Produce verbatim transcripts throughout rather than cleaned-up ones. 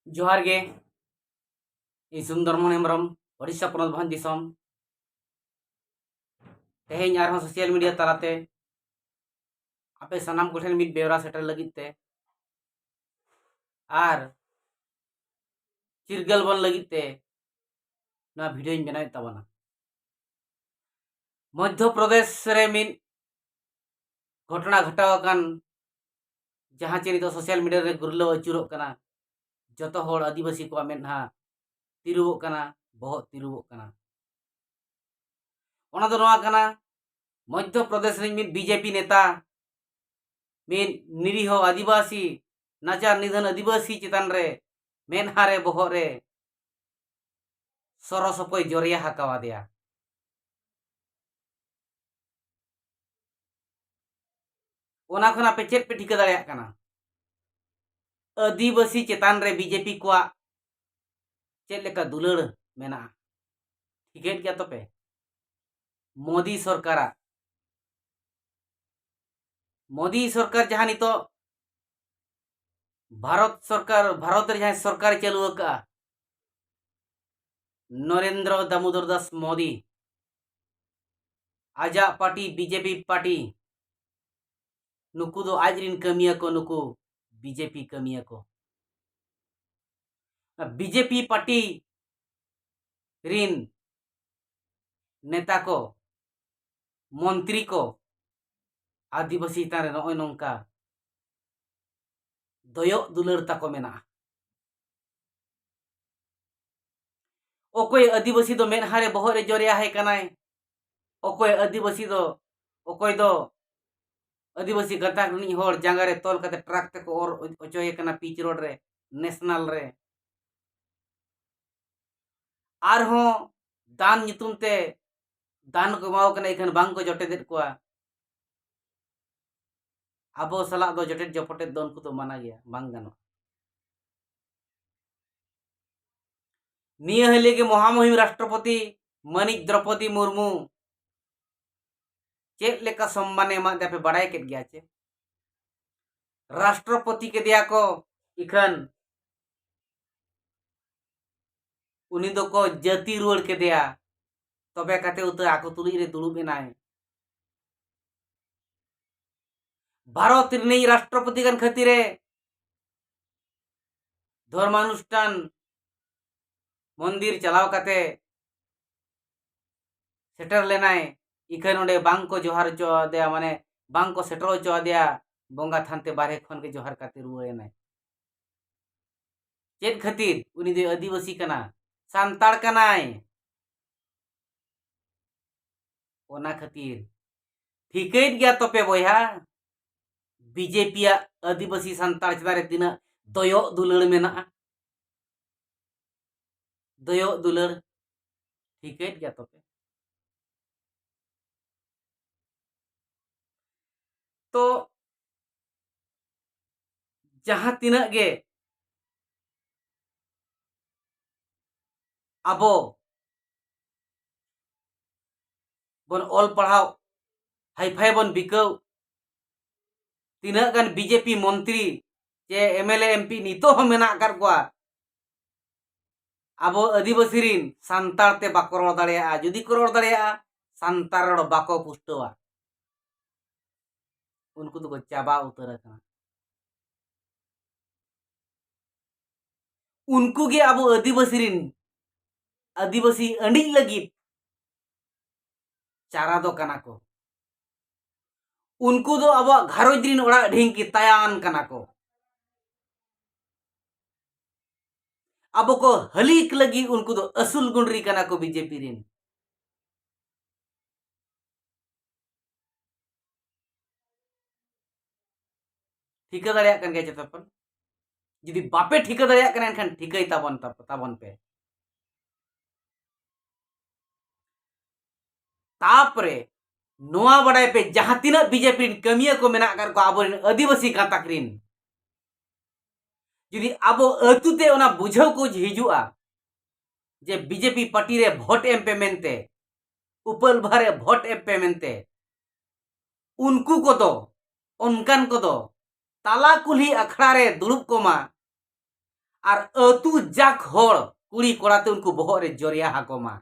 ᱡᱚᱦᱟᱨ ᱜᱮ, ᱤᱧ ᱥᱩᱱᱫᱚᱨ ᱢᱳᱦᱚᱱ ᱦᱮᱢᱵᱨᱚᱢ, ᱳᱰᱤᱥᱟ ᱯᱚᱱᱚᱛ ᱵᱷᱚᱸᱡᱽ ᱫᱤᱥᱚᱢ᱾ ᱛᱮᱦᱮᱧ ᱟᱨᱦᱚᱸ ᱥᱳᱥᱟᱞ ᱢᱤᱰᱤᱭᱟ ᱛᱟᱞᱟᱛᱮ ᱟᱯᱮ ᱥᱟᱱᱟᱢ ᱠᱚᱴᱷᱮᱱ ᱢᱤᱫ ᱵᱮᱣᱨᱟ ᱥᱮᱴᱮᱨ ᱞᱟᱹᱜᱤᱫ ᱛᱮ ᱟᱨ ᱪᱤᱨᱜᱟᱹᱞ ᱵᱚᱱ ᱞᱟᱹᱜᱤᱫ ᱛᱮ ᱱᱚᱣᱟ ᱵᱷᱤᱰᱤᱭᱳᱧ ᱵᱮᱱᱟᱣᱮᱫ ᱛᱟᱵᱚᱱᱟ᱾ ᱢᱚᱫᱽᱫᱷᱚ ᱯᱨᱚᱫᱮᱥ ᱨᱮ ᱢᱤᱫ ᱜᱷᱚᱴᱚᱱᱟ ᱜᱷᱚᱴᱟᱣ ᱟᱠᱟᱱ, ᱡᱟᱦᱟᱸ ᱪᱮ ᱱᱤᱛᱚᱜ ᱥᱳᱥᱟᱞ ᱢᱤᱰᱤᱭᱟ ᱨᱮ ᱜᱩᱨᱞᱟᱹᱣ ᱟᱹᱪᱩᱨᱚᱜ ᱠᱟᱱᱟ, ᱡᱚᱛᱚ ᱦᱚᱲ ᱟᱹᱫᱤᱵᱟᱹᱥᱤ ᱠᱚᱣᱟᱜ ᱢᱮᱫᱦᱟ ᱛᱤᱨᱩᱵᱚᱜ ᱠᱟᱱᱟ, ᱵᱚᱦᱚᱜ ᱛᱤᱨᱩᱵᱚᱜ ᱠᱟᱱᱟ᱾ ᱚᱱᱟ ᱫᱚ ᱱᱚᱣᱟ ᱠᱟᱱᱟ, ᱢᱚᱫᱽᱫᱷᱚ ᱯᱨᱚᱫᱮᱥ ᱨᱤᱱ ᱢᱤᱫ ᱵᱤᱡᱮᱯᱤ ᱱᱮᱛᱟ ᱢᱤᱫ ᱱᱤᱨᱤᱦᱚ ᱟᱹᱫᱤᱵᱟᱹᱥᱤ, ᱱᱟᱪᱟᱨ ᱱᱤᱫᱷᱟᱹᱱ ᱟᱹᱫᱤᱵᱟᱹᱥᱤ ᱪᱮᱛᱟᱱ ᱨᱮ ᱢᱮᱫᱦᱟ ᱨᱮ, ᱵᱚᱦᱚᱜ ᱨᱮ ᱥᱚᱨᱚᱥᱚᱯᱚᱭ ᱡᱚᱨᱭᱟ ᱟᱠᱟᱣᱟᱫᱮᱭᱟ᱾ ᱚᱱᱟ ᱠᱷᱚᱱ ᱟᱯᱮ ᱪᱮᱫ ᱯᱮ ᱴᱷᱤᱠᱟᱹ ᱫᱟᱲᱮᱭᱟᱜ ᱠᱟᱱᱟ? ᱟᱹᱫᱤᱵᱟᱹᱥᱤ ᱪᱮᱛᱟᱱ ᱨᱮ ᱵᱤᱡᱮᱯᱤ ᱠᱚᱣᱟᱜ ᱪᱮᱫ ᱞᱮᱠᱟ ᱫᱩᱞᱟᱹᱲ ᱢᱮᱱᱟᱜᱼᱟ, ᱴᱷᱤᱠᱟᱹᱭᱮᱫ ᱜᱮᱭᱟ ᱛᱚᱯᱮ? ᱢᱳᱫᱤ ᱥᱚᱨᱠᱟᱨᱟᱜ, ᱢᱳᱫᱤ ᱥᱚᱨᱠᱟᱨ ᱡᱟᱦᱟᱸ ᱱᱤᱛᱚᱜ ᱵᱷᱟᱨᱚᱛ ᱥᱚᱨᱠᱟᱨ, ᱵᱷᱟᱨᱚᱛ ᱨᱮ ᱡᱟᱦᱟᱸᱭ ᱥᱚᱨᱠᱟᱨᱮ ᱪᱟᱹᱞᱩ ᱟᱠᱟᱫᱼᱟ, ᱱᱚᱨᱮᱱᱫᱨᱚ ᱫᱟᱢᱳᱫᱚᱨ ᱫᱟᱥ ᱢᱳᱫᱤ, ᱟᱡᱟᱜ ᱯᱟᱨᱴᱤ ᱵᱤᱡᱮᱯᱤ ᱯᱟᱨᱴᱤ, ᱱᱩᱠᱩ ᱫᱚ ᱟᱡ ᱨᱤᱱ ᱠᱟᱹᱢᱤᱭᱟᱹ ᱠᱚ, ᱱᱩᱠᱩ ᱵᱤᱡᱮᱯᱤ ᱠᱟᱹᱢᱤᱭᱟᱹ ᱠᱚ᱾ ᱵᱤᱡᱮᱯᱤ ᱯᱟᱨᱴᱤ ᱨᱤᱱ ᱱᱮᱛᱟ ᱠᱚ, ᱢᱚᱱᱛᱨᱤ ᱠᱚ ᱟᱹᱫᱤᱵᱟᱹᱥᱤ ᱪᱮᱛᱟᱱ ᱨᱮ ᱱᱚᱜᱼᱚᱭ ᱱᱚᱝᱠᱟ ᱫᱚᱭᱚᱜ ᱫᱩᱞᱟᱹᱲ ᱛᱟᱠᱚ ᱢᱮᱱᱟᱜᱼᱟ᱾ ᱚᱠᱚᱭ ᱟᱹᱫᱤᱵᱟᱹᱥᱤ ᱫᱚ ᱢᱮᱫᱦᱟ ᱨᱮ, ᱵᱚᱦᱚᱜ ᱨᱮ ᱡᱚᱨᱭᱟ ᱟᱭ ᱠᱟᱱᱟᱭ, ᱚᱠᱚᱭ ᱟᱹᱫᱤᱵᱟᱹᱥᱤ ᱫᱚ, ᱚᱠᱚᱭ ᱫᱚ ᱟᱹᱫᱤᱵᱟᱹᱥᱤ ᱜᱟᱛᱟᱠ ᱨᱤᱱᱤᱡ ᱦᱚᱲ ᱡᱟᱸᱜᱟ ᱨᱮ ᱛᱚᱞ ᱠᱟᱛᱮ ᱴᱨᱟᱠ ᱛᱮᱠᱚ ᱚᱨ ᱚᱪᱚᱭᱮ ᱠᱟᱱᱟ ᱯᱤᱪ ᱨᱳᱰ ᱨᱮ, ᱱᱮᱥᱱᱟᱞ ᱨᱮ᱾ ᱟᱨᱦᱚᱸ ᱫᱟᱱ ᱧᱩᱛᱩᱢ ᱛᱮ ᱫᱟᱱ ᱠᱚ ᱮᱢᱟᱣ ᱠᱟᱱᱟ, ᱤᱠᱷᱟᱹᱱ ᱵᱟᱝ ᱠᱚ ᱡᱚᱴᱮᱫᱮᱫ ᱠᱚᱣᱟ᱾ ᱟᱵᱚ ᱥᱟᱞᱟᱜ ᱫᱚ ᱡᱚᱴᱮᱫ ᱡᱚᱯᱚᱴᱮᱫ ᱫᱚ ᱩᱱᱠᱩ ᱫᱚ ᱢᱟᱱᱟ ᱜᱮᱭᱟ, ᱵᱟᱝ ᱜᱟᱱᱚᱜᱼᱟ᱾ ᱱᱤᱭᱟᱹ ᱦᱟᱹᱞᱤ ᱜᱮ ᱢᱚᱦᱟᱢᱩᱦᱤᱢ ᱨᱟᱥᱴᱨᱚᱯᱚᱛᱤ ᱢᱟᱹᱱᱤᱡ ᱫᱨᱚᱯᱚᱫᱤ ᱢᱩᱨᱢᱩ ᱪᱮᱫ ᱞᱮᱠᱟ ᱥᱚᱢᱢᱟᱱᱮ ᱮᱢᱟᱫᱮᱭᱟ ᱯᱮ ᱵᱟᱲᱟᱭ ᱠᱮᱫ ᱜᱮᱭᱟ ᱪᱮ? ᱨᱟᱥᱴᱨᱚᱯᱚᱛᱤ ᱠᱮᱫᱮᱭᱟ ᱠᱚ, ᱤᱠᱷᱟᱹᱱ ᱩᱱᱤ ᱫᱚᱠᱚ ᱡᱟᱹᱛᱤ ᱨᱩᱣᱟᱹᱲ ᱠᱮᱫᱮᱭᱟ᱾ ᱛᱚᱵᱮ ᱠᱟᱛᱮ ᱩᱛᱟᱹᱨ ᱟᱠᱚ ᱛᱩᱞᱩᱡ ᱨᱮ ᱫᱩᱲᱩᱵ ᱮᱱᱟᱭ᱾ ᱵᱷᱟᱨᱚᱛ ᱨᱤᱱᱤᱡ ᱨᱟᱥᱴᱨᱚᱯᱚᱛᱤ ᱠᱟᱱ ᱠᱷᱟᱹᱛᱤᱨ ᱨᱮ ᱫᱷᱚᱨᱢᱟᱱᱩᱥᱴᱷᱟᱱ ᱢᱚᱱᱫᱤᱨ ᱪᱟᱞᱟᱣ ᱠᱟᱛᱮ ᱥᱮᱴᱮᱨ ᱞᱮᱱᱟᱭ, ᱤᱠᱷᱟᱹᱱ ᱚᱸᱰᱮ ᱵᱟᱝ ᱠᱚ ᱡᱚᱦᱟᱨ ᱦᱚᱪᱚ ᱟᱫᱮᱭᱟ, ᱢᱟᱱᱮ ᱵᱟᱝ ᱠᱚ ᱥᱮᱴᱮᱨ ᱦᱚᱪᱚ ᱟᱫᱮᱭᱟ ᱵᱚᱸᱜᱟ ᱛᱷᱟᱱ ᱛᱮ, ᱵᱟᱨᱦᱮ ᱠᱷᱚᱱ ᱜᱮ ᱡᱚᱦᱟᱨ ᱠᱟᱛᱮ ᱨᱩᱣᱟᱹᱲ ᱮᱱᱟᱭ᱾ ᱪᱮᱫ ᱠᱷᱟᱹᱛᱤᱨ? ᱩᱱᱤ ᱫᱚᱭ ᱟᱹᱫᱤᱵᱟᱹᱥᱤ ᱠᱟᱱᱟ, ᱥᱟᱱᱛᱟᱲ ᱠᱟᱱᱟᱭ᱾ ᱚᱱᱟ ᱠᱷᱟᱹᱛᱤᱨ ᱴᱷᱤᱠᱟᱹᱭᱮᱫ ᱜᱮᱭᱟ ᱛᱚᱯᱮ ᱵᱚᱭᱦᱟ, ᱵᱤᱡᱮᱯᱤᱭᱟᱜ ᱟᱹᱫᱤᱵᱟᱹᱥᱤ ᱥᱟᱱᱛᱟᱲ ᱪᱮᱛᱟᱱ ᱨᱮ ᱛᱤᱱᱟᱹᱜ ᱫᱚᱭᱚᱜ ᱫᱩᱞᱟᱹᱲ ᱢᱮᱱᱟᱜᱼᱟ᱾ ᱫᱚᱭᱚᱜ ᱫᱩᱞᱟᱹᱲ ᱴᱷᱤᱠᱟᱹᱭᱮᱫ ᱜᱮᱭᱟ ᱛᱚᱯᱮ᱾ ᱛᱚ ᱡᱟᱦᱟᱸ ᱛᱤᱱᱟᱹᱜ ᱜᱮ ᱟᱵᱚ ᱵᱚᱱ ᱚᱞ ᱯᱟᱲᱦᱟᱣ, ᱦᱟᱭᱯᱷᱟᱭ ᱵᱚᱱ ᱵᱤᱠᱟᱹᱣ, ᱛᱤᱱᱟᱹᱜ ᱜᱟᱱ ᱵᱤᱡᱮᱯᱤ ᱢᱚᱱᱛᱨᱤ ᱪᱮ ᱮᱢᱮᱞᱮ ᱮᱢᱯᱤ ᱱᱤᱛᱚᱜ ᱦᱚᱸ ᱢᱮᱱᱟᱜ ᱟᱠᱟᱫ ᱠᱚᱣᱟ, ᱟᱵᱚ ᱟᱹᱫᱤᱵᱟᱹᱥᱤ ᱨᱤᱱ ᱥᱟᱱᱛᱟᱲ ᱛᱮ ᱵᱟᱠᱚ ᱨᱚᱲ ᱫᱟᱲᱮᱭᱟᱜᱼᱟ᱾ ᱡᱩᱫᱤ ᱠᱚ ᱨᱚᱲ ᱫᱟᱲᱮᱭᱟᱜᱼᱟ, ᱥᱟᱱᱛᱟᱲ ᱨᱚᱲ ᱵᱟᱠᱚ ᱯᱩᱥᱴᱟᱹᱣᱟ᱾ ᱩᱱᱠᱩ ᱫᱚᱠᱚ ᱪᱟᱵᱟ ᱩᱛᱟᱹᱨ ᱟᱠᱟᱱᱟ᱾ ᱩᱱᱠᱩ ᱜᱮ ᱟᱵᱚ ᱟᱹᱫᱤᱵᱟᱹᱥᱤ ᱨᱤᱱ, ᱟᱹᱫᱤᱵᱟᱹᱥᱤ ᱟᱹᱰᱤᱡ ᱞᱟᱹᱜᱤᱫ ᱪᱟᱨᱟ ᱫᱚ ᱠᱟᱱᱟ ᱠᱚ᱾ ᱩᱱᱠᱩ ᱫᱚ ᱟᱵᱚᱣᱟᱜ ᱜᱷᱟᱨᱚᱸᱡᱽ ᱨᱤᱱ ᱚᱲᱟᱜ ᱰᱷᱤᱝᱠᱤ ᱛᱟᱭᱟᱱ ᱠᱟᱱᱟ ᱠᱚ᱾ ᱟᱵᱚ ᱠᱚ ᱦᱟᱹᱞᱤᱠ ᱞᱟᱹᱜᱤᱫ ᱩᱱᱠᱩ ᱫᱚ ᱟᱹᱥᱩᱞ ᱜᱩᱸᱰᱨᱤ ᱠᱟᱱᱟ ᱠᱚ ᱵᱤᱡᱮᱯᱤ ᱨᱤᱱ᱾ ᱴᱷᱤᱠᱟᱹ ᱫᱟᱲᱮᱭᱟᱜ ᱠᱟᱱ ᱜᱮᱭᱟ ᱡᱚᱛᱚ ᱠᱷᱚᱱ? ᱡᱩᱫᱤ ᱵᱟᱯᱮ ᱴᱷᱤᱠᱟᱹ ᱫᱟᱲᱮᱭᱟᱜ ᱠᱟᱱᱟ, ᱮᱱᱠᱷᱟᱱ ᱴᱷᱤᱠᱟᱹᱭ ᱛᱟᱵᱚᱱ, ᱛᱟᱵᱚᱱ ᱯᱮ᱾ ᱛᱟᱯᱚᱨᱮ ᱱᱚᱣᱟ ᱵᱟᱰᱟᱭ ᱯᱮ, ᱡᱟᱦᱟᱸ ᱛᱤᱱᱟᱹᱜ ᱵᱤᱡᱮᱯᱤ ᱨᱤᱱ ᱠᱟᱹᱢᱤᱭᱟᱹ ᱠᱚ ᱢᱮᱱᱟᱜ ᱟᱠᱟᱫ ᱠᱚᱣᱟ, ᱟᱵᱚᱨᱮᱱ ᱟᱹᱫᱤᱵᱟᱹᱥᱤ ᱜᱟᱛᱟᱠ ᱨᱤᱱ, ᱡᱩᱫᱤ ᱟᱵᱚ ᱟᱹᱛᱩ ᱛᱮ ᱚᱱᱟ ᱵᱩᱡᱷᱟᱹᱣ ᱠᱚ ᱦᱤᱡᱩᱜᱼᱟ ᱡᱮ ᱵᱤᱡᱮᱯᱤ ᱯᱟᱨᱴᱤ ᱨᱮ ᱵᱷᱳᱴ ᱮᱢ ᱯᱮ ᱢᱮᱱᱛᱮ, ᱩᱯᱟᱹᱞ ᱵᱷᱟᱨᱮ ᱵᱷᱳᱴ ᱮᱢ ᱯᱮ ᱢᱮᱱᱛᱮ, ᱩᱱᱠᱩ ᱠᱚᱫᱚ, ᱚᱱᱠᱟᱱ ᱠᱚᱫᱚ ᱛᱟᱞᱟ ᱠᱩᱞᱦᱤ ᱟᱠᱷᱲᱟ ᱨᱮ ᱫᱩᱲᱩᱵ ᱠᱚᱢᱟ ᱟᱨ ᱟᱹᱛᱩ ᱡᱟᱠ ᱦᱚᱲ ᱠᱩᱲᱤ ᱠᱚᱲᱟ ᱛᱮ ᱩᱱᱠᱩ ᱵᱚᱦᱚᱜ ᱨᱮ ᱡᱚᱨᱭᱟ ᱟᱠᱚ ᱢᱟ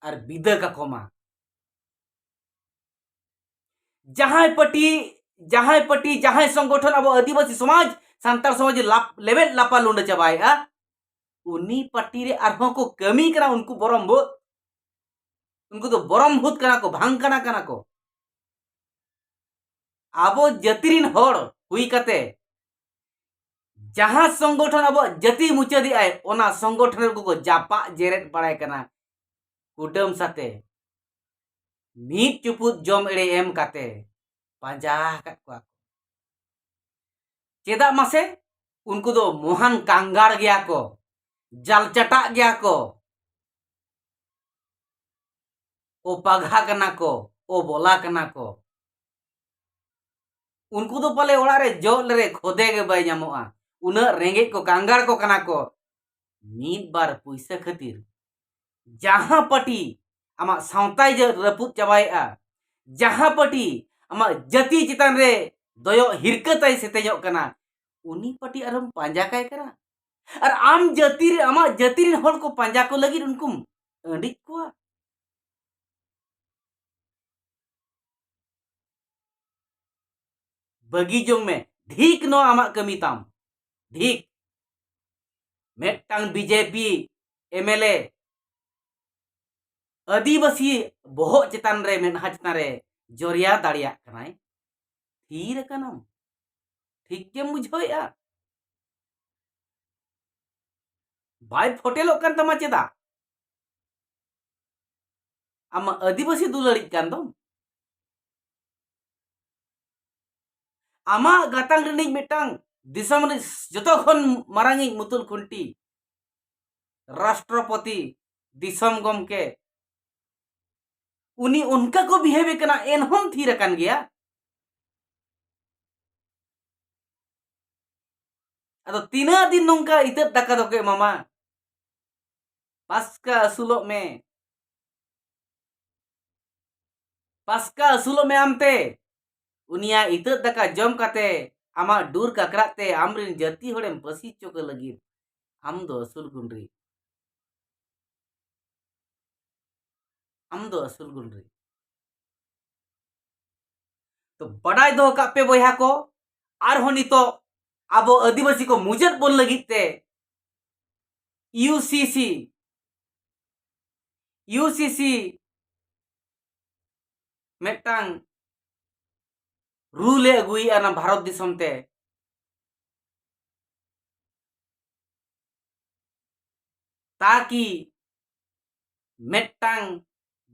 ᱟᱨ ᱵᱤᱫᱟᱹ ᱠᱟᱠᱚ ᱢᱟ᱾ ᱡᱟᱦᱟᱸᱭ ᱯᱟᱹᱴᱤ, ᱡᱟᱦᱟᱸᱭ ᱯᱟᱹᱴᱤ, ᱡᱟᱦᱟᱸᱭ ᱥᱚᱝᱜᱚᱴᱷᱚᱱ ᱟᱵᱚ ᱟᱹᱫᱤᱵᱟᱹᱥᱤ ᱥᱚᱢᱟᱡᱽ, ᱥᱟᱱᱛᱟᱲ ᱥᱚᱢᱟᱡᱽ ᱞᱟᱯ-, ᱞᱮᱵᱮᱫ ᱞᱟᱯᱟ ᱞᱩᱸᱰᱟᱹ ᱪᱟᱵᱟᱭᱮᱫᱼᱟ, ᱩᱱᱤ ᱯᱟᱹᱴᱤ ᱨᱮ ᱟᱨᱦᱚᱸ ᱠᱚ ᱠᱟᱹᱢᱤ ᱠᱟᱱᱟ᱾ ᱩᱱᱠᱩ ᱵᱚᱨᱚᱢ ᱵᱷᱩᱛ, ᱩᱱᱠᱩ ᱫᱚ ᱵᱚᱨᱚᱢ ᱵᱷᱩᱛ ᱠᱟᱱᱟ ᱠᱚ, ᱵᱷᱟᱝ ᱠᱟᱱᱟ ᱠᱟᱱᱟ ᱠᱚ᱾ ᱟᱵᱚ ᱡᱟᱹᱛᱤ ᱨᱤᱱ ᱦᱚᱲ ᱦᱩᱭ ᱠᱟᱛᱮ ᱡᱟᱦᱟᱸ ᱥᱚᱝᱜᱚᱴᱷᱚᱱ ᱟᱵᱚᱣᱟᱜ ᱡᱟᱹᱛᱤ ᱢᱩᱪᱟᱹᱫᱮᱜᱼᱟᱭ, ᱚᱱᱟ ᱥᱚᱝᱜᱚᱴᱷᱚᱱ ᱨᱮ ᱠᱚ ᱡᱟᱯᱟᱜ ᱡᱮᱨᱮᱫ ᱵᱟᱲᱟᱭ ᱠᱟᱱᱟ᱾ ᱠᱩᱰᱟᱹᱢ ᱥᱟᱛᱮ ᱢᱤᱫ ᱪᱩᱯᱩᱫ ᱡᱚᱢ ᱮᱲᱮ ᱮᱢ ᱠᱟᱛᱮ ᱯᱟᱸᱡᱟ ᱟᱠᱟᱫ ᱠᱚᱣᱟ ᱠᱚ᱾ ᱪᱮᱫᱟᱜ ᱢᱟᱥᱮ? ᱩᱱᱠᱩ ᱫᱚ ᱢᱚᱦᱟᱱ ᱠᱟᱝᱜᱟᱲ ᱜᱮᱭᱟ ᱠᱚ, ᱡᱟᱞ ᱪᱟᱴᱟᱜ ᱜᱮᱭᱟ ᱠᱚ, ᱚᱯᱟᱜᱷᱟ ᱠᱟᱱᱟ ᱠᱚ, ᱚᱵᱚᱞᱟ ᱠᱟᱱᱟ ᱠᱚ᱾ ᱩᱱᱠᱩ ᱫᱚ ᱯᱟᱞᱮ ᱚᱲᱟᱜ ᱨᱮ ᱡᱚᱜ ᱞᱮᱨᱮ ᱠᱷᱚᱫᱮ ᱜᱮ ᱵᱟᱭ ᱧᱟᱢᱚᱜᱼᱟ, ᱩᱱᱟᱹᱜ ᱨᱮᱸᱜᱮᱡ ᱠᱚ ᱠᱟᱝᱜᱟᱲ ᱠᱚ ᱠᱟᱱᱟ ᱠᱚ᱾ ᱢᱤᱫ ᱵᱟᱨ ᱯᱩᱭᱥᱟᱹ ᱠᱷᱟᱹᱛᱤᱨ ᱡᱟᱦᱟᱸ ᱯᱟᱹᱴᱤ ᱟᱢᱟᱜ ᱥᱟᱶᱛᱟᱭ ᱡᱟᱹ-, ᱨᱟᱹᱯᱩᱫ ᱪᱟᱵᱟᱭᱮᱫᱼᱟ, ᱡᱟᱦᱟᱸ ᱯᱟᱹᱴᱤ ᱟᱢᱟᱜ ᱡᱟᱹᱛᱤ ᱪᱮᱛᱟᱱ ᱨᱮ ᱫᱚᱭᱚᱜ ᱦᱤᱨᱠᱟᱹ ᱛᱟᱭ ᱥᱮᱛᱮᱧᱚᱜ ᱠᱟᱱᱟ, ᱩᱱᱤ ᱯᱟᱹᱴᱤ ᱟᱨᱦᱚᱸᱢ ᱯᱟᱸᱡᱟ ᱠᱟᱭ ᱠᱟᱱᱟ᱾ ᱟᱨ ᱟᱢ ᱡᱟᱹᱛᱤ ᱨᱮ, ᱟᱢᱟᱜ ᱡᱟᱹᱛᱤ ᱨᱮᱱ ᱦᱚᱲ ᱠᱚ ᱯᱟᱸᱡᱟ ᱠᱚ ᱞᱟᱹᱜᱤᱫ ᱩᱱᱠᱩᱢ ᱟᱹᱰᱤᱡ ᱠᱚᱣᱟ᱾ ᱵᱟᱹᱜᱤ ᱡᱚᱝ ᱢᱮ, ᱫᱷᱤᱠ ᱱᱚᱣᱟ ᱟᱢᱟᱜ ᱠᱟᱹᱢᱤ ᱛᱟᱢ, ᱫᱷᱤᱠ᱾ ᱢᱤᱫᱴᱟᱝ ᱵᱤᱡᱮᱯᱤ ᱮᱢᱮᱞᱮ ᱟᱹᱫᱤᱵᱟᱹᱥᱤ ᱵᱚᱦᱚᱜ ᱪᱮᱛᱟᱱ ᱨᱮ, ᱢᱮᱫᱦᱟ ᱪᱮᱛᱟᱱ ᱨᱮ ᱡᱚᱨᱭᱟ ᱫᱟᱲᱮᱭᱟᱜ ᱠᱟᱱᱟᱭ, ᱛᱷᱤᱨ ᱟᱠᱟᱱᱟᱢ᱾ ᱴᱷᱤᱠ ᱜᱮᱢ ᱵᱩᱡᱷᱟᱹᱣᱮᱫᱼᱟ? ᱵᱟᱭ ᱯᱷᱚᱴᱮᱞᱚᱜ ᱠᱟᱱ ᱛᱟᱢᱟ ᱪᱮᱫᱟᱜ? ᱟᱢ ᱢᱟ ᱟᱹᱫᱤᱵᱟᱹᱥᱤ ᱫᱩᱞᱟᱹᱲᱤᱡ ᱠᱟᱱ ᱫᱚᱢ᱾ ᱟᱢᱟᱜ ᱜᱟᱛᱟᱝ ᱨᱤᱱᱤᱡ ᱢᱤᱫᱴᱟᱝ ᱫᱤᱥᱚᱢ ᱨᱤᱱᱤᱡ ᱡᱚᱛᱚ ᱠᱷᱚᱱ ᱢᱟᱨᱟᱝᱤᱡ ᱢᱩᱛᱩᱞ ᱠᱷᱩᱱᱴᱤ, ᱨᱟᱥᱴᱨᱚᱯᱚᱛᱤ, ᱫᱤᱥᱚᱢ ᱜᱚᱢᱠᱮ, ᱩᱱᱤ ᱚᱱᱠᱟ ᱠᱚ ᱵᱤᱦᱮᱵᱮ ᱠᱟᱱᱟ, ᱮᱱᱦᱚᱸᱢ ᱛᱷᱤᱨ ᱟᱠᱟᱱ ᱜᱮᱭᱟ᱾ ᱟᱫᱚ ᱛᱤᱱᱟᱹᱜ ᱫᱤᱱ ᱱᱚᱝᱠᱟ ᱤᱛᱟᱹᱫ ᱫᱟᱠᱟ ᱫᱚᱠᱚ ᱮᱢᱟᱢᱟ? ᱯᱟᱥᱠᱟ ᱟᱹᱥᱩᱞᱚᱜ ᱢᱮ, ᱯᱟᱥᱠᱟ ᱟᱹᱥᱩᱞᱚᱜ ᱢᱮ ᱟᱢᱛᱮ᱾ ᱩᱱᱤᱭᱟᱜ ᱤᱛᱟᱹᱫ ᱫᱟᱠᱟ ᱡᱚᱢ ᱠᱟᱛᱮ ᱟᱢᱟᱜ ᱰᱩᱨ ᱠᱟᱠᱨᱟᱜ ᱛᱮ ᱟᱢᱨᱮᱱ ᱡᱟᱹᱛᱤ ᱦᱚᱲᱮᱢ ᱯᱟᱹᱥᱤ ᱦᱚᱪᱚ ᱠᱚ ᱞᱟᱹᱜᱤᱫ ᱟᱢ ᱫᱚ ᱟᱹᱥᱩᱞ ᱜᱩᱸᱰᱨᱤ᱾ ᱟᱢ ᱫᱚ ᱟᱹᱥᱩᱞ ᱜᱩᱸᱰᱨᱤ᱾ ᱛᱚ ᱵᱟᱰᱟᱭ ᱫᱚᱦᱚ ᱠᱟᱜ ᱯᱮ ᱵᱚᱭᱦᱟ ᱠᱚ, ᱟᱨᱦᱚᱸ ᱱᱤᱛᱚᱜ ᱟᱵᱚ ᱟᱹᱫᱤᱵᱟᱹᱥᱤ ᱠᱚ ᱢᱩᱪᱟᱹᱫ ᱵᱚᱱ ᱞᱟᱹᱜᱤᱫ ᱛᱮ ᱤᱭᱩ ᱥᱤ ᱥᱤ, ᱤᱭᱩ ᱥᱤ ᱥᱤ ᱢᱤᱫᱴᱟᱝ ᱨᱩᱞ ᱮ ᱟᱹᱜᱩᱭᱮᱫᱼᱟ ᱱᱚᱣᱟ ᱵᱷᱟᱨᱚᱛ ᱫᱤᱥᱚᱢ ᱛᱮ᱾ ᱛᱟᱠᱤ ᱢᱤᱫᱴᱟᱝ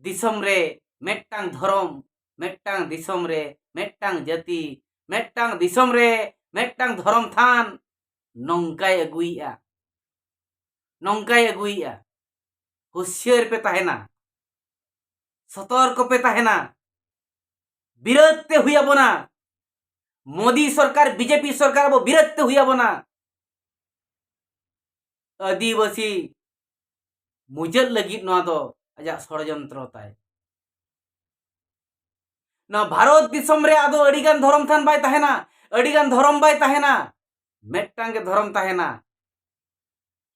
ᱫᱤᱥᱚᱢ ᱨᱮ ᱢᱤᱫᱴᱟᱝ ᱫᱷᱚᱨᱚᱢ, ᱢᱤᱫᱴᱟᱝ ᱫᱤᱥᱚᱢ ᱨᱮ ᱢᱤᱫᱴᱟᱝ ᱡᱟᱹᱛᱤ, ᱢᱤᱫᱴᱟᱝ ᱫᱤᱥᱚᱢ ᱨᱮ ᱢᱤᱫᱴᱟᱝ ᱫᱷᱚᱨᱚᱢ ᱛᱷᱟᱱ, ᱱᱚᱝᱠᱟᱭ ᱟᱹᱜᱩᱭᱮᱫᱼᱟ, ᱱᱚᱝᱠᱟᱭ ᱟᱹᱜᱩᱭᱮᱫᱼᱟ᱾ ᱦᱩᱥᱭᱟᱹᱨ ᱯᱮ ᱛᱟᱦᱮᱱᱟ, ᱥᱚᱛᱚᱨᱠᱚ ᱯᱮ ᱛᱟᱦᱮᱱᱟ᱾ ᱵᱤᱨᱟᱹᱫ ᱛᱮ ᱦᱩᱭ ᱟᱵᱚᱱᱟ᱾ ᱢᱳᱫᱤ ᱥᱚᱨᱠᱟᱨ, ᱵᱤᱡᱮᱯᱤ ᱥᱚᱨᱠᱟᱨ ᱟᱵᱚ ᱵᱤᱨᱟᱹᱫ ᱛᱮ ᱦᱩᱭ ᱟᱵᱚᱱᱟ᱾ ᱟᱹᱫᱤᱵᱟᱹᱥᱤ ᱢᱩᱪᱟᱹᱫ ᱞᱟᱹᱜᱤᱫ ᱱᱚᱣᱟ ᱫᱚ ᱟᱡᱟᱜ ᱥᱚᱲᱡᱚᱱᱛᱨᱚ ᱛᱟᱭ᱾ ᱱᱚᱣᱟ ᱵᱷᱟᱨᱚᱛ ᱫᱤᱥᱚᱢ ᱨᱮ ᱟᱫᱚ ᱟᱹᱰᱤᱜᱟᱱ ᱫᱷᱚᱨᱚᱢ ᱛᱷᱟᱱ ᱵᱟᱭ ᱛᱟᱦᱮᱱᱟ, ᱟᱹᱰᱤᱜᱟᱱ ᱫᱷᱚᱨᱚᱢ ᱵᱟᱭ ᱛᱟᱦᱮᱱᱟ, ᱢᱤᱫᱴᱟᱝ ᱜᱮ ᱫᱷᱚᱨᱚᱢ ᱛᱟᱦᱮᱱᱟ᱾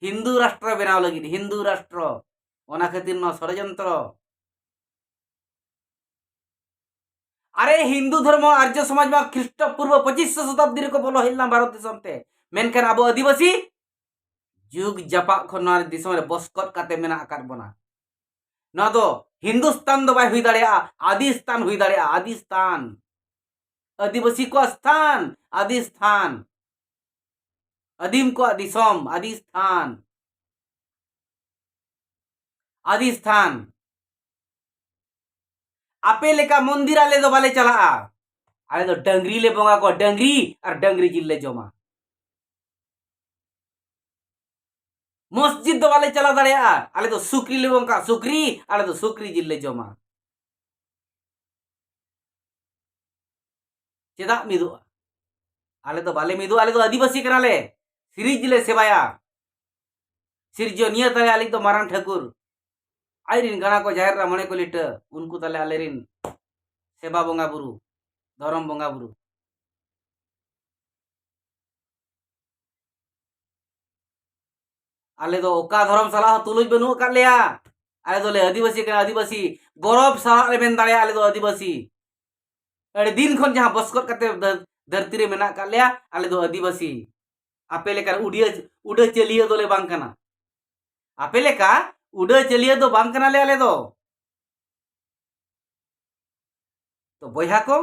ᱦᱤᱱᱫᱩ ᱨᱟᱥᱴᱨᱚ ᱵᱮᱱᱟᱣ ᱞᱟᱹᱜᱤᱫ, ᱦᱤᱱᱫᱩ ᱨᱟᱥᱴᱨᱚ᱾ ᱚᱱᱟ ᱠᱷᱟᱹᱛᱤᱨ ᱱᱚᱣᱟ ᱥᱚᱲᱡᱚᱱᱛᱨᱚ᱾ ᱟᱨᱮ, ᱦᱤᱱᱫᱩ ᱫᱷᱚᱨᱢᱚ ᱟᱨᱡᱚ ᱥᱚᱢᱟᱡᱽ ᱢᱟ ᱠᱷᱨᱤᱥᱴᱚ ᱯᱩᱨᱵᱚ ᱯᱚᱸᱪᱤᱥ ᱥᱚ ᱥᱚᱛᱟᱵᱫᱤ ᱨᱮᱠᱚ ᱵᱚᱞᱚ ᱦᱮᱡ ᱞᱮᱱᱟ ᱵᱷᱟᱨᱚᱛ ᱫᱤᱥᱚᱢ ᱛᱮ, ᱢᱮᱱᱠᱷᱟᱱ ᱟᱵᱚ ᱟᱹᱫᱤᱵᱟᱹᱥᱤ ᱡᱩᱜᱽ ᱡᱟᱯᱟᱜ ᱠᱷᱚᱱ ᱱᱚᱣᱟ ᱫᱤᱥᱚᱢ ᱨᱮ ᱵᱚᱥᱠᱚᱛ ᱠᱟᱛᱮ ᱢᱮᱱᱟᱜ ᱟᱠᱟᱫ ᱵᱚᱱᱟ᱾ ᱱᱚᱣᱟ ᱫᱚ ᱦᱤᱱᱫᱩᱥᱛᱟᱱ ᱫᱚ ᱵᱟᱭ ᱦᱩᱭ ᱫᱟᱲᱮᱭᱟᱜᱼᱟ, ᱟᱫᱤᱥᱛᱟᱱ ᱦᱩᱭ ᱫᱟᱲᱮᱭᱟᱜᱼᱟ, ᱟᱫᱤᱥᱛᱟᱱ᱾ ᱟᱹᱫᱤᱵᱟᱹᱥᱤ ᱠᱚᱣᱟᱜ ᱥᱛᱷᱟᱱ, ᱟᱫᱤᱥᱛᱷᱟᱱ᱾ ᱟᱹᱫᱤᱢ ᱠᱚᱣᱟᱜ ᱫᱤᱥᱚᱢ, ᱟᱫᱤᱥᱛᱷᱟᱱ᱾ ᱟᱫᱤᱥᱛᱷᱟᱱ᱾ ᱟᱯᱮ ᱞᱮᱠᱟ ᱢᱚᱱᱫᱤᱨ ᱟᱞᱮ ᱫᱚ ᱵᱟᱞᱮ ᱪᱟᱞᱟᱜᱼᱟ᱾ ᱟᱞᱮ ᱫᱚ ᱰᱟᱹᱝᱨᱤ ᱞᱮ ᱵᱚᱸᱜᱟ ᱠᱚᱣᱟ, ᱰᱟᱹᱝᱨᱤ, ᱟᱨ ᱰᱟᱹᱝᱨᱤ ᱡᱤᱞ ᱞᱮ ᱡᱚᱢᱟ᱾ ᱢᱚᱥᱡᱤᱫ ᱫᱚ ᱵᱟᱞᱮ ᱪᱟᱞᱟᱣ ᱫᱟᱲᱮᱭᱟᱜᱼᱟ᱾ ᱟᱞᱮ ᱫᱚ ᱥᱩᱠᱨᱤ ᱞᱮ ᱵᱚᱸᱜᱟ, ᱥᱩᱠᱨᱤ, ᱟᱞᱮ ᱫᱚ ᱥᱩᱠᱨᱤ ᱡᱤᱞ ᱞᱮ ᱡᱚᱢᱟ᱾ ᱪᱮᱫᱟᱜ ᱢᱤᱫᱚᱜᱼᱟ? ᱟᱞᱮ ᱫᱚ ᱵᱟᱞᱮ ᱢᱤᱫᱚᱜᱼᱟ, ᱟᱞᱮ ᱫᱚ ᱟᱹᱫᱤᱵᱟᱹᱥᱤ ᱠᱟᱱᱟᱞᱮ᱾ ᱥᱤᱨᱤᱡᱽ ᱞᱮ ᱥᱮᱵᱟᱭᱟ᱾ ᱥᱤᱨᱡᱚᱱᱤᱭᱟᱹ ᱛᱟᱞᱮ ᱟᱞᱮ ᱫᱚ ᱢᱟᱨᱟᱝ ᱴᱷᱟᱹᱠᱩᱨ᱾ ᱟᱡᱨᱤᱱ ᱜᱟᱬᱟ ᱠᱚ ᱡᱟᱦᱮᱨ ᱨᱮ ᱢᱚᱬᱮ ᱠᱚ ᱞᱤᱴᱟᱹ, ᱩᱱᱠᱩ ᱛᱟᱞᱮ ᱟᱞᱮᱨᱤᱱ ᱥᱮᱵᱟ ᱵᱚᱸᱜᱟ ᱵᱩᱨᱩ, ᱫᱷᱚᱨᱚᱢ ᱵᱚᱸᱜᱟ ᱵᱩᱨᱩ᱾ ᱟᱞᱮ ᱫᱚ ᱚᱠᱟ ᱫᱷᱚᱨᱚᱢ ᱥᱟᱞᱟᱜ ᱦᱚᱸ ᱛᱩᱞᱩᱡ ᱵᱟᱹᱱᱩᱜ ᱟᱠᱟᱫ ᱞᱮᱭᱟ᱾ ᱟᱞᱮ ᱫᱚᱞᱮ ᱟᱹᱫᱤᱵᱟᱹᱥᱤ ᱠᱟᱱᱟ, ᱟᱹᱫᱤᱵᱟᱹᱥᱤ᱾ ᱜᱚᱨᱚᱵᱽ ᱥᱟᱞᱟᱜ ᱞᱮ ᱢᱮᱱ ᱫᱟᱲᱮᱭᱟᱜᱼᱟ, ᱟᱞᱮ ᱫᱚ ᱟᱹᱫᱤᱵᱟᱹᱥᱤ᱾ ᱟᱹᱰᱤ ᱫᱤᱱ ᱠᱷᱚᱱ ᱡᱟᱦᱟᱸ ᱵᱚᱥᱠᱚᱛ ᱠᱟᱛᱮ ᱫᱷᱟᱹ-, ᱫᱷᱟᱹᱨᱛᱤ ᱨᱮ ᱢᱮᱱᱟᱜ ᱟᱠᱟᱫ ᱞᱮᱭᱟ, ᱟᱞᱮ ᱫᱚ ᱟᱹᱫᱤᱵᱟᱹᱥᱤ᱾ ᱟᱯᱮ ᱞᱮᱠᱟ ᱩᱰᱤᱭᱟᱹ-, ᱩᱰᱟᱹᱪᱟᱹᱞᱤᱭᱟᱹ ᱫᱚᱞᱮ ᱵᱟᱝ ᱠᱟᱱᱟ᱾ ᱟᱯᱮ ᱞᱮᱠᱟ ᱩᱰᱟᱹᱪᱟᱹᱞᱤᱭᱟᱹ ᱫᱚ ᱵᱟᱝ ᱠᱟᱱᱟᱞᱮ ᱟᱞᱮ ᱫᱚ᱾ ᱛᱚ ᱵᱚᱭᱦᱟ ᱠᱚ,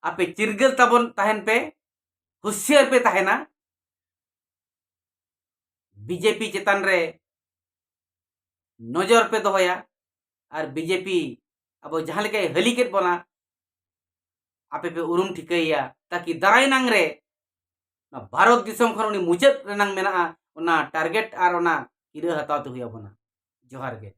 ᱟᱯᱮ ᱪᱤᱨᱜᱟᱹᱞ ᱛᱟᱵᱚᱱ ᱛᱟᱦᱮᱱ ᱯᱮ, ᱦᱩᱥᱭᱟᱹᱨ ᱯᱮ ᱛᱟᱦᱮᱱᱟ᱾ ᱵᱤᱡᱮᱯᱤ ᱪᱮᱛᱟᱱ ᱨᱮ ᱱᱚᱡᱚᱨ ᱯᱮ ᱫᱚᱦᱚᱭᱟ᱾ ᱟᱨ ᱵᱤᱡᱮᱯᱤ ᱟᱵᱚ ᱡᱟᱦᱟᱸ ᱞᱮᱠᱟᱭ ᱦᱟᱹᱞᱤ ᱠᱮᱫ ᱵᱚᱱᱟ, ᱟᱯᱮ ᱯᱮ ᱩᱨᱩᱢ ᱴᱷᱤᱠᱟᱹᱭᱮᱭᱟ, ᱛᱟᱠᱤ ᱫᱟᱨᱟᱭ ᱱᱟᱝ ᱨᱮ ᱱᱚᱣᱟ ᱵᱷᱟᱨᱚᱛ ᱫᱤᱥᱚᱢ ᱠᱷᱚᱱ ᱩᱱᱤ ᱢᱩᱪᱟᱹᱫ ᱨᱮᱱᱟᱝ ᱢᱮᱱᱟᱜᱼᱟ, ᱚᱱᱟ ᱴᱟᱨᱜᱮᱴ ᱟᱨ ᱚᱱᱟ ᱠᱤᱨᱟᱹ ᱦᱟᱛᱟᱣ ᱛᱮ ᱦᱩᱭ ᱟᱵᱚᱱᱟ᱾ ᱡᱚᱦᱟᱨ ᱜᱮ᱾